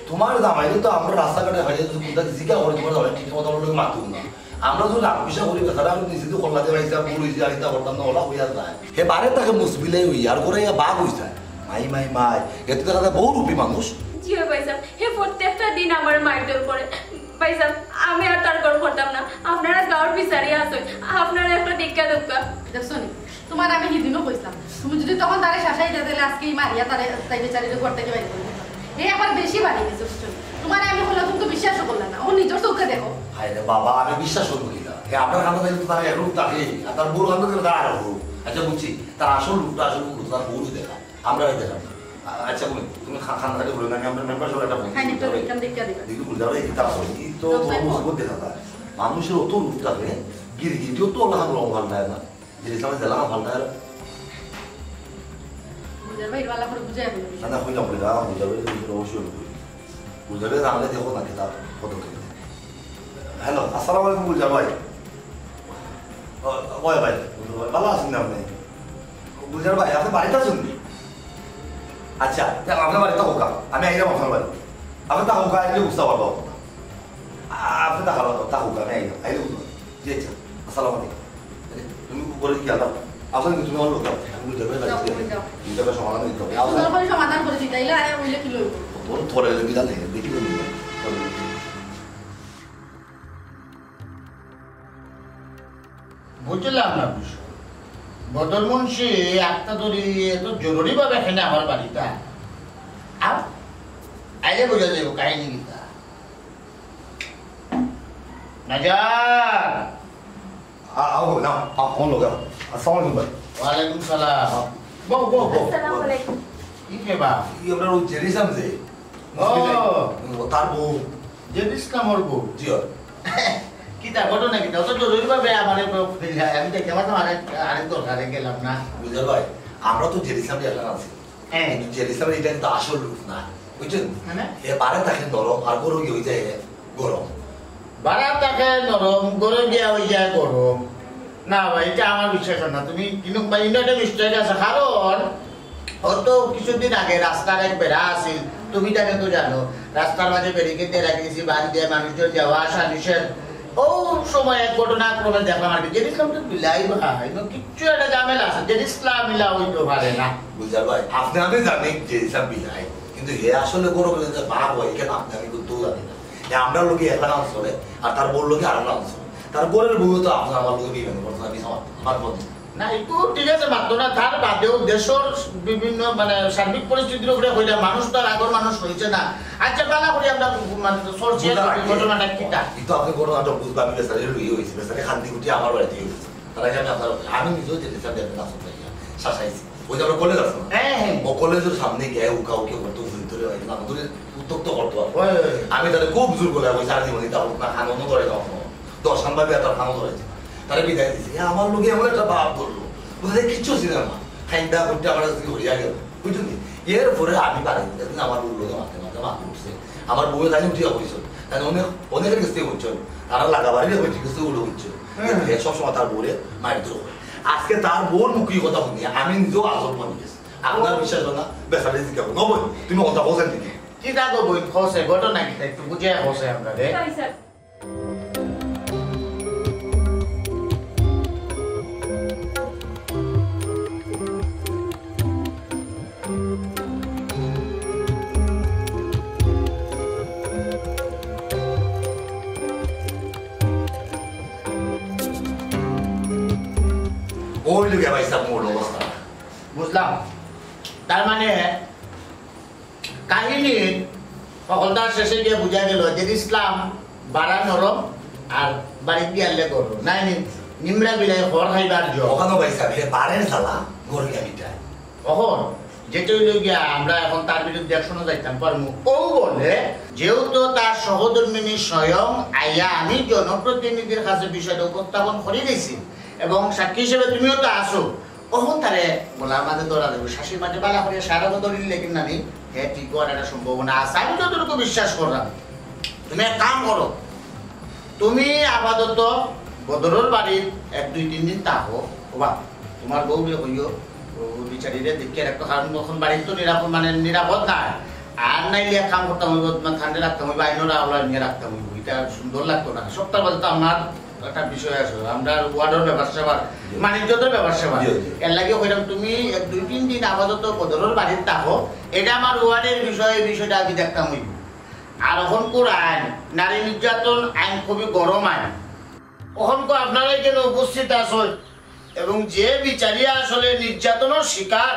তোমার জামাইরে তো আমরা রাস্তাঘাটে হারিয়ে যদি কোনটা জিজ্ঞাসা করি, তোমার জামাই ঠিক মতো আমার লগে মাতুন না। আমরা যদি রাগ গুসা করি, বেচারা আমি নিজে তো করলা যে ভাইসাব ভুল হইছে, আর ইতা করতাম না, ওলা হইয়া যায়। হে বারে তাকে মুসবিলে হই, আর করে ইয়া বাঘ হই যায়। মাই, মাই, মাই। এতে দেখা যায় বহু রূপী মানুষ। জি অয় ভাইসাব, হে প্রত্যেকটা দিন আমার মারধর করে। ভাইসাব, আমি আর তার ঘর করতাম না। আপনারা গাঁওর বিচারি আছইন, আপনারা একটা দেখা দেউক্কা। দেখছো নি? তোমার আমি হিদিনও কইছিলাম, তুমি যদি তখন তারে শাসাই দেও, তাহলে আজকে এই মারিয়া তারে, তাই বেচারিরে ঘর থাকি বাইর করে দিতাম। হে আবার বেশি বাড়ি গেছে, বুঝছো নি? তোমার আমি কইলাম, তুমি তো বিশ্বাসও করলা না, ও নিজর চোখে দেখো। হায় রে বাবা, আমি বিশ্বাস করবো কিনা? হে আপনার কান্দা দিলে তো তার এক রূপ থাকে, আর তার বউর কান্দা দিলে তার আর এক রূপ। আচ্ছা বুঝছি, তার আসল রূপটা আসলে কোন তার বউরই দেখা, আমরা দেখা না। আচ্ছা, তুমি, তুমি খা-, খান খালি বলো না, আমি আপনার মেম্বার সাহেব একটা ফোন খাই, দিই। একটা ইনকাম দেখে দিবা। দেখি, বুঝা যায়, কিতা হয়? এই তো বড় মুসিবত দেখা যায়। মানুষের অত রূপ থাকে, গিরি গিরিও তো আল্লাহ রং পাল্টায় না। যে ইসলামে দিলাম পাল্টায় না। বুঝা ভাই, ভালো করে বুঝাই বলো। না, না, কইলাম, কইলাম, বুঝা ভাই, তুমি অবশ্যই বলবে। বুঝা ভাই, তাহলে দেখো না, কিতা কত কি। হ্যালো, আসসালামু আলাইকুম, বুঝা ভাই। ও, ওই ভাই, ভালো আছেন আপনি? গুলজার ভাই, আপনি বাড়িত আছেন নি? আচ্ছা, তে আপনি বাড়িত থাকউক্কা, আমি আইলাম আপনার বাড়িত। আপনি থাকউক্কা, আইলে বুঝতে পারবো। আ-, আপনি থাকউক্কা, থাকউক্কা, আমি আইলাম, আইলে বুঝবো। জি, আচ্ছা, আসসালামু আলাইকুম। আরে, তুমি উপরে কি আলাপ? আসলে তুমি আমার লোক, আমি গুলজার ভাই বাড়িত যাও, যাও। গুলজার ভাই সমাধান দিতে হবে। সুন্দর করে সমাধান করে দিতে, তাইলে আয়, অইলে কি লইব? বড় থরে বিধান নেই, দেখি বলি। বুঝলাম না বিষয়। বদর মুন্সি, একটা ধরি এত জরুরি ভাবে এখানে আমার বাড়িত। আর আইলে বুঝা যাইব কাহিনী কিতা। নাজার। আ-, আও, না, আ, ফোন লগা। আসসালামু আলাইকুম ভাই। ওয়ালাইকুম সালাম। বউ, বউ, বউ। আসসালামু আলাইকুম। কি কে বা? ই আমরা ওই জেরিসাম যে। ও। ও, তার বউ। জেরিস নামর বউ? জি, অয়। কিতা ঘটনা কিতা? অত জরুরি ভাবে আমারে বউ কইলা। আমি দেখতে পারতাম আরেক, আরেক দরকারে গেলাম না। বুঝলে ভাই, আমরা তো জেরিসাম এখন আছি। হ্যাঁ। কিন্তু জেরিসামের এটা কিন্তু আসল রূপ না, বুঝছেন? মানে? এ বারে থাকে নরম, আর গরু গিয়া অই যায় গরম। বারে থাকে নরম, গরু গিয়া অই যায় গরম। না ভাই, এটা আমার বিশ্বাস অয় না। তুমি কিন্তু ভাই, ইনো একটা মিস্টেক আছে, কারণ অত কিছুদিন আগে রাস্তার এক বেড়া আছিল, তুমি তাকে তো জানো, রাস্তার মাঝে ব্যারিকেড দিয়া রাখি দিছি, বাড়ি দিয়া মানুষজন যাওয়া আসা নিষেধ। ও সময় এক ঘটনাক্রমে দেখলাম আর কি, জেরিসাম তো বিলাই ভাই, ইনো কিচ্ছু একটা ঝামেলা আছে, জেরিসাম মিলা অইতো পারে না। বুঝা ভাই, আপনি আমি জানি জেরিসাম বিলাই, কিন্তু হে আসলে বড় বলে যে বাঘ হয়, এখানে আপনি আমি কিন্তু জানি না। হে আমরার লগে এক লাইন চলে, আর তার বউর লগে আর লাইন চলে। তার ঘরের বউ তো আপনার আমার লগে বিয়ে করতে না, আমি আমার, আমার মনে। না, একটু ঠিক আছে, মাত্র না, তার বাদেও দেশের বিভিন্ন, মানে, সার্বিক পরিস্থিতির উপরে কইলে মানুষ তো আর আগর মানুষ রইছে না। আচ্ছা, বালা করি আমরা, মানে, তো চলছে বুঝা ভাই, ঘটনাটা কিতা? কিন্তু আপনি ঘটনাটা বুঝবা, আমি বেচারি লইয়া হয়েছি, বেচারি খান্দি গুটি আমার বাড়িতে হয়েছে। তার আগে আমি আপনার, আমি নিজেও যেতে চাই, আমি নাচতে চাই, শাসাইছি। ওই যে আমরা কলেজ আছে না? হ্যাঁ, হ্যাঁ। ও কলেজের সামনে গিয়ে উকা উকি করতো, ভিতরে হয় না, আমাদের উত্তপ্ত করতো আর। ওই, ওই, ওই। আমি তাহলে খুব জোর করে বলছি, "আর জীবনে তা হোক না, খানো তো ধরে যাও, দশ খান ভাবে তার খানো ধরেছে।" তারা বিদায় দিছে। এ আমার লোকে এমন একটা ভাব ধরলো, বুঝলে কিচ্ছু ছিল না। খাইন্দা করতে আমার কাছে হরিয়া গেল, বুঝলি? এরপরে আমি বাড়ি যেতে আমার বউর লোকে মারতে মারতে মাথা উঠছে। আমার বউয়ে তাই উঠিয়া বলছিল, তাই অনেক, অনেকের কাছ থেকে বুঝছো, তারা লাগাবাড়ি রেখে ঠিক আছে, উঠে বুঝছো। হ্যাঁ। কিন্তু এ সবসময় তার বউরে মারধর করে। আজকে তার বউর মুখে কথা শুনি, আমি নিজেও আজব মনে গেছি। আপনার বিশ্বাস হয় না, বেচারি জিজ্ঞাসা করবো, "নবই, তুমি কথা বলছেন নাকি?" কি তা তো বই খসে, ঘটনা কিতা? একটু বুঝিয়া খসে আমরা রে। Sorry, sir। ওই লোকে ভাই সাহেব মূল অবস্থা। বুঝলাম। তার মানে কাহিনীর হকলতার শেষে গিয়া বুঝা গেল যে ইসলাম বাড়া নরম আর বাড়ি দিয়ালে গরম। নাই নি, নিমরা বিলাই খড় খাইবার জল। ওখানো ভাই সাহেব, হে বাড়ের জ্বালা, গরু গিয়া মিটায়। অখন যেটা অইল গিয়া, আমরা এখন তার বিরুদ্ধে action-ও যাইতাম পারমু। ও বলে, যেহেতু তার সহধর্মিনী স্বয়ং আইয়া আমি জনপ্রতিনিধির কাছে বিষয়টা উপস্থাপন করে গেছি এবং সাক্ষী হিসেবে তুমিও তো আছো, অখন তারে গলার মাঝে ধরা দেবো, শাসির মাঝে বালা করে সারা ধরিল, লেকিন নানি, হে ঠিক হওয়ার একটা সম্ভাবনা আছে। আমি যতটুকু বিশ্বাস করলাম, তুমি এক কাম করো, তুমি আপাতত বদরর বাড়িত এক দুই তিন দিন থাকো, ওবা, তোমার বউরে কইও, ও বিচারিরে দেখিয়া রাখো, কারণ অখন বাড়িত তো নিরাপদ, মানে নিরাপদ না। আর নাইলে এক কাম করতাম অইব, তোমার ঠান্ডা রাখতাম অইব, আইনর আওলা নিয়ে রাখতাম অইব, এটা সুন্দর লাগতো না। সপ্তাহ বাদে তো আমার একটা বিষয় আছে, আমরা ওয়ার্ডর ব্যাপার স্যাপার, জি। মানিজ্যতর ব্যাপার স্যাপার। জি, জি। এর লাগি কইলাম, তুমি এক দুই তিন দিন আপাতত বদরর বাড়িত থাকো, এটা আমার ওয়ার্ডের বিষয়, এই বিষয়টা আমি দেখতাম অইব। আর অখনকুর আইন, নারী নির্যাতন আইন খুবই গরম আইন। অখনকু আপনারাই কেন উপস্থিত আছইন এবং যে বিচারিয়া আসলে নির্যাতনর শিকার,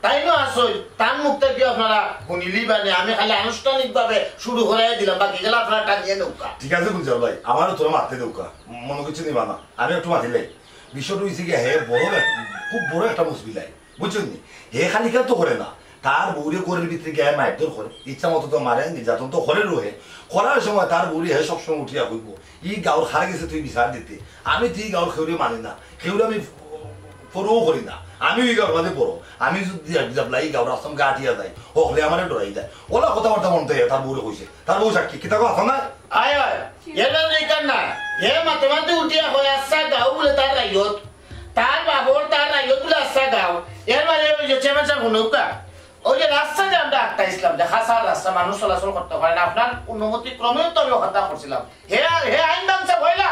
তাইনও আছইন, তান মুখ থাকি আপনারা হুনিলি বানে, আমি খালি আনুষ্ঠানিকভাবে শুরু করাই দিলাম, বাকি গেলা আপনারা টানিয়া নেউক্কা। ঠিক আছে গুলজার ভাই, আমারও তোরা মারতে দেউক্কা, মনো কিচ্ছু নিবা না, আমি একটু মাতিলাই। বিষয়টা অইছে কি, হে বড় এক-, খুব বড় একটা মুসবিলাই, বুঝছইন নি? হে খালি খেয়াল তো করে না, তার বউরে ঘরর ভিতরে গিয়া মারধর করে, ইচ্ছা মতো তো মারে, নির্যাতন তো করে রহে। করার সময় তার বউরে হে সবসময় উঠিয়া কইবো, "ই গাঁওর কারে গেছে তুই বিচার দিতে? আমি তো ই গাঁওর কেউরে মানি না, কেউরে আমি পরোয়াও করি না, আমি ই গাঁওর মাঝে বড়, আমি যদি জাবলা ই গাঁওর রাস্তাত গাটিয়া যাই, হকলে আমারে ডরাই যায়।" অলা কথাবার্তা মনে অয় তার বউরে কইছে। তার বউ সাক্ষী, কিতা গো, আছো না? আয়, আয়, এলা নিকার না। হে মাতে মাতে উঠিয়া কয়, "আস্তা গাঁও বুলে তার রাইত, তার বাপর তার রাইত বুলে আস্তা গাঁও।" এর বাদে ওই যে চেয়ারম্যান সাব হুনউক্কা, ওই যে রাস্তা যে আমরা আটকাইছিলাম, যে খাসা রাস্তা, মানুষ চলাচল করতে পারে না, আপনার অনুমতি ক্রমেই তো আমি অখানতা করছিলাম। হে, হে আইন ভাঙছে পয়লা।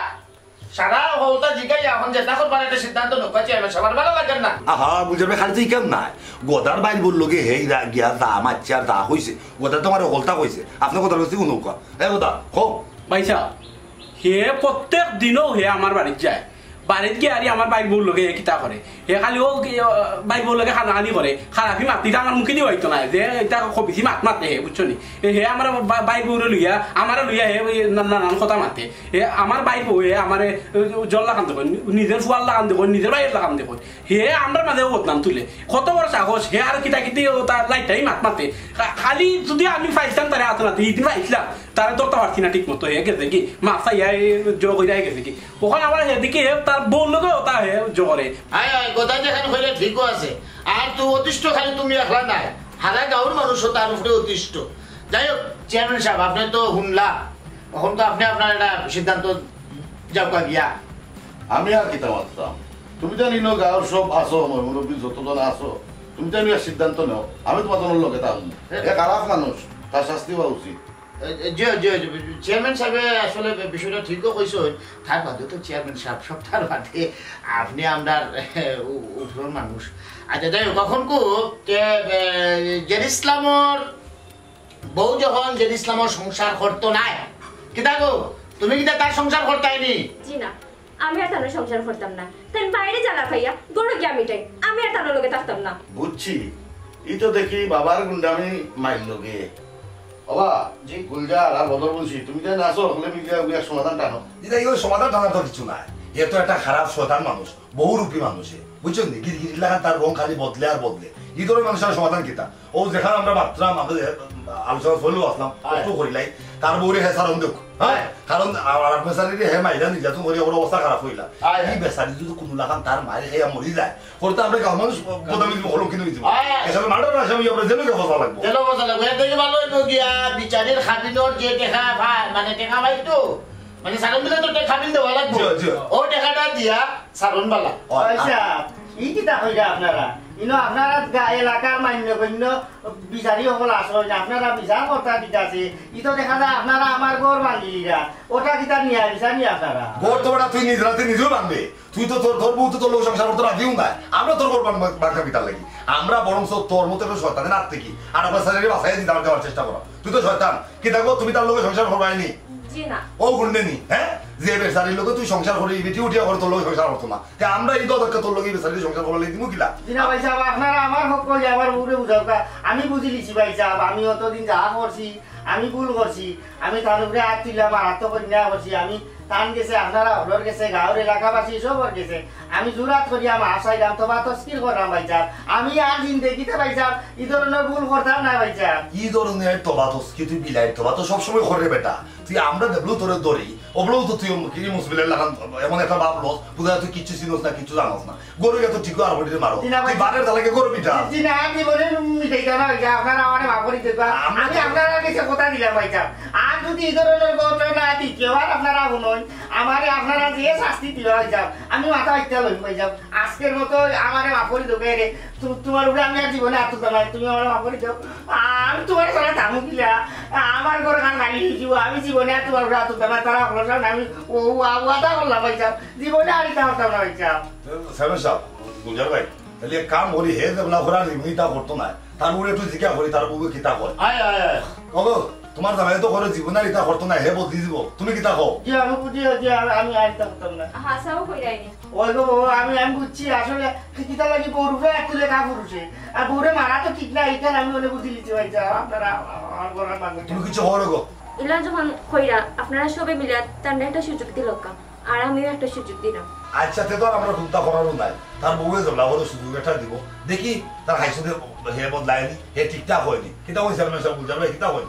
সারা হকলতা জিগাইয়া অখন যেতা করবার একটা সিদ্ধান্ত নেউক্কা, চেয়ারম্যান সাব, আমার ভালা লাগের না। আহা, বুঝার ভাই, খালি তো ইখান নায়। গদার বাইর বউর লগে হে ইরা গিয়া যা মাতছে আর যা কইছে, গদায় তো আমারে হকলতা কইছে। আপনে গদার গেছে হুনউক্কা। এ গদা, কও। ভাইসাব, হে প্রত্যেক দিনও হে আমার বাড়িত যায়। বাড়িত গিয়া আরি আমার বাইর বউর লগে হে কিতা করে। হে খালি ও কি, আহ, বাইর বউর লগে কানাকানি করে। খারাপি মাত ইতা আমার মুখেদি অইতো নায়। যে ইতা খবিছি মাত মাতে হে, বুঝছো নি? এ হে আমার বা-, বাইর বউরে লইয়া, আমারে লইয়া হে ওই না-, নানান কথা মাতে। হে আমার বাইর বউ, হে আমারে, আহ, জর লাখান দেখইন, নিজর ফুয়ার লাখান দেখইন, নিজর বাইর লাখান দেখইন। হে আমরার মাঝে বদনাম তুলে। কত বড় সাহস, হে আর কিতা কিতি ও তার লাইটাই মাত মাতে। খা-, খালি যদি আমি পাইছলাম তারে আতো নাতে, ইদিন পাইছলাম, তারে ধরতা পারছি না ঠিক মতো, হে গেছে কি, মাছ চাইয়া এ জো কইরা হে গেছে কি। অখন আবার হেদিকে হে তার বউর লগে অতা হে জো করে। আয়, আয়, কথা যেখান কইলে ঠিকও আছে। আর তো অতিষ্ঠ খালি তুমি একলা নায়, হারা গাঁওর মানুষও তার উপরে অতিষ্ঠ। যাই হোক, চেয়ারম্যান সাব, আপনে তো হুনলা, অখন তো আপনে আপনার একটা সিদ্ধান্ত যাউক্কা গিয়া। আমি আর কিতা মাততাম? তুমি তো ইনো গাঁওর সব আছো, ময়-মুরব্বি যতজন আছো, তুমি তো ইনো এক সিদ্ধান্ত নেও, আমি তুমার লগে থাকমু। হে খারাপ মানুষ, তার শাস্তি হওয়া উচিত। এ, এ, জি, জি, জি, চেয়ারম্যান সাবে আসলে বি-, বিষয়টা ঠিকও কইছইন। তার বাদে তো চেয়ারম্যান সাব, সব তার বাদে আপনে আমরার, এ, উ-, উপরর মানুষ। আচ্ছা, যাই হোক, অখন কু, তে, এ, জের ইসলামর বউ যখন জের ইসলামর সংসার করতো নায়, কিতা গো, তুমি কিতা তার সংসার করতায় নি? জি না, আমি আর তানর সংসার করতাম না। তাইন বাইরে জ্বালা খাইয়া ঘরো গিয়া মিটাইন, আমি আর তানর লগে থাকতাম না। বুঝছি, ই তো দেখি বাবার গুন্ডামি মাইর লগে। ওবা, জি। গুলজার আর বদর মুন্সি, তুমি তাইন আছো, হকলে মিলিয়া এক সমাধান টানো। জি না, ইও সমাধান টানার তো কিচ্ছু নাই। হে তো একটা খারাপ শয়তান মানুষ, বহুরূপী মানুষ হে। বুঝছো নি? গিরগিটির লাখান তার রং খালি বদলে আর বদলে। ই ধরনের মানুষর সমাধান কিতা? ও যেখান আমরা মাতরাম, আমরা যে আলোচনা চলেও আসলাম, আয়। একটু করিলাই, তার বউরে হে সারন দেউক, হ্যাঁ? কারণ আর, আর বেচারিরে হে মাইরা নির্যাতন করি ওর অবস্থা খারাপ অইলা। আয়। ই বেচারি যদি কুনু লাখান তার মাইর খাইয়া মরি যায়, পরে তো আমরা গাঁওর মানুষ বদনামি দিব, কলঙ্কিত অইযিবো। আয়। এসাদে মার্ডার আসামি আমরা জেলো গিয়া বসা লাগবো। জেলো বসা লাগবো। এর থাকি ভালা অইবো গিয়া বিচারির খাবিনর যে টেকা পায়, মানে টেকা পায় তো, মানে সারন দিলে তো টেকা খাবিন দেওয়া লাগবো। জি, জি। ও টেকাটা দিয়া সারন বালা। ও, আচ্ছা, ই কিতা কইরা আপনারা? ইনো আপনারা গা-, এলাকার মান্যগণ্য বিচারি হকল আছইন, আপনারা বিচার করতা ঠিক আছে, ই তো দেখা যায় আপনারা আমার ঘর ভাঙিলিরা, ওটা কিতা নিয়া বিচার নি আপনারা? ঘর তো বেটা তুই নিজ রাতে নিজেও ভাঙবে, তুই তো তোর, তোর বউ তো তোর লগে সংসার করতে রাজিও নায়, আমরা তোর ঘর ভাঙ-, ভাঙতাম কিতার লাগি? আমরা বরঞ্চ তোর মতো একটা শয়তানের হাত থাকি আর আপনার ছেলেরে বাঁচাইয়া দিতে দেওয়ার চেষ্টা করা। তুই তো শয়তান, কিতা গো, তুমি তার লগে সংসার করবায় নি? জি না। ও গুন্ডে নি, হ্যাঁ? যে বেচারির লগে তুই সংসার করি, বেটি উঠিয়া করে তোর লগে সংসার করতো না। তে আমরা ই দরকার তোর লগে বেচারির সংসার করবার লাগি দিমু কিলা? জি না ভাইসাব, আপনারা আমার হক করি আমার বউরে বুঝাউক্কা। আমি বুঝিলিছি ভাইসাব, আমি অতদিন যা করছি, আমি ভুল করছি। আমি তার উপরে আত তুললাম, আর আত করি না করছি। আমি তান গেছে, আপনারা হকলর গেছে, গাঁওর এলাকাবাসী সবর গেছে। আমি জুরাত করিয়া মাফ চাইলাম, তওবা তজকির করলাম ভাইসাব। আমি আর জিন্দেগিতে ভাইসাব ই ধরনের ভুল করতাম না ভাইসাব। ই ধরনের তওবা তজকির তুই বিলাইর তওবা তো সবসময় করে বেটা। তুই আমরা যেবলা তোরে ধরি, অবলাউ তো তুই কি মুসবিলের লাখান এমন একটা ভাব লস, বুঝা যায় তুই কিচ্ছু চিনস না, কিচ্ছু জানস না। ঘরো গিয়া তো ঠিক আর বলিরে মারো। জি না ভাই। তুই বারের তালাকে ঘরো পিঠা। জি না, আমি জীবনে মিটাইতাম না ভাইসাব, আপনারা আমারে মাফ করি দিবা। আমরা আমি আপনারার গেছে কথা দিলাম ভাইসাব। আর যদি ই ধরনের ঘটনা দ্বিতীয়বার আপনারা হুনইন, আমারে আপনারা যে শাস্তি দিবা ভাইসাব, আমি মাথা বাইত্তা লইম ভাইসাব। আজকের মতো আমারে মাফ করি দেবে রে। তু-, তোমার উপরে আমি আর জীবনে আত তুলতাম না, তুমি আমারে মাফ করি দাও। আমি তোমার ছাড়া থাকমু কিলা? আমার ঘর খান খালি অইযিবো, আমি জীবনে আর তোমার উপরে আত তুলতাম না। তারা হকলর সামনে আমি ও, ও, ওয়াদা করলাম ভাইসাব, জীবনে আর ইতা করতাম না ভাইসাব। চেয়ারম্যান সাব, গুলজার ভাই, তাইলে এক কাম করি, হে যেবলা করার জীবনে ইতা করতো নায়, তার উপরে একটু জিকার করি, তার বউয়ে কিতা কয়। আয়, আয়, আয়। ওগো, তোমার জামাই তো করে জীবনে আর ইতা করতো নায়, হে বদলি দিবো, তুমি কিতা কও? জি, আমি বুঝি, জি, আমি, আমি আর ইতা করতাম না। হাছাউ কইরায়নি। ওই গো, ও, আমি, আমি বুঝছি, আসলে কি-, কিতা লাগি বউর উপরে আত তুলে কা পুরুষে? আর বউরে মারা তো ঠিক না, ইখান আমি মনে বুঝিলিছি ভাইসাব, আপনারা আমার ঘরর মানুষ। তুমি কিচ্ছু কও না গো। ইলা যখন কইরা, আপনারা সবে মিলিয়া তানরে একটা সুযোগ দিলাউক্কা, আর আমিও একটা সুযোগ দিলাম। আচ্ছা, তে তো আর আমরা কুন্তা করারও নাই। তার বউয়ে যেবলা করে সুযোগ একটা দিব। দেখি, তার হাইসুদে হে বদলায়নি, হে ঠিকঠাক অয়নি। কিতা কইছে আমি সব বুঝলাম না, কিতা কই?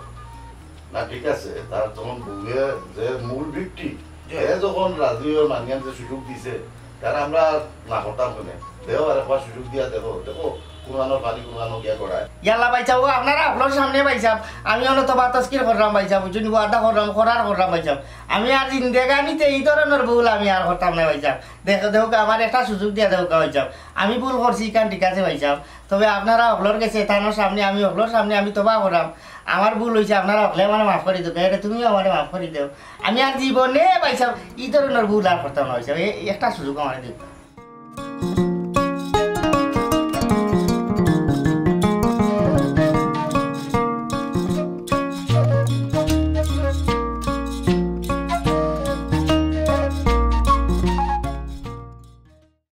না, ঠিক আছে, তার তখন বউয়ে যে মূল ভিত্তি, জি। হে যখন রাজি অয় মানিয়ান যে সুযোগ দিছে, তার আমরা না করতাম কেনে? দেও আর একবার সুযোগ দিয়া দেখো, দেখো, কুনখানো পানি কুনখানো গিয়া গড়ায়। ইয়াল্লা ভাইসাব, ও আপনারা হকলর সামনে ভাইসাব, আমি অনো তবা তস্কির কররাম ভাইসাব, বুঝছইন নি, ওয়াদা কররাম, করার কররাম ভাইসাব। আমি আর জিন্দেগানিতে ই ধরনর ভুল আমি আর করতাম না ভাইসাব। দেখো, দেখো, আমার একটা সুযোগ দিয়া দেও ভাইসাব। আমি ভুল করছি, ইখান ঠিক আছে ভাইসাব। তবে আপনারা হকলর গেছে, তানর সামনে আমি, হকলর সামনে আমি তবা কররাম। আমার ভুল অইছে, আপনারা হকলে আমারে মাফ করি দেও। এরে তুমিও আমারে মাফ করি দেও। আমি আর জীবনে ভাইসাব ই ধরনর ভুল আর করতাম না ভাইসাব। এ-, একটা সুযোগ আমারে দেও।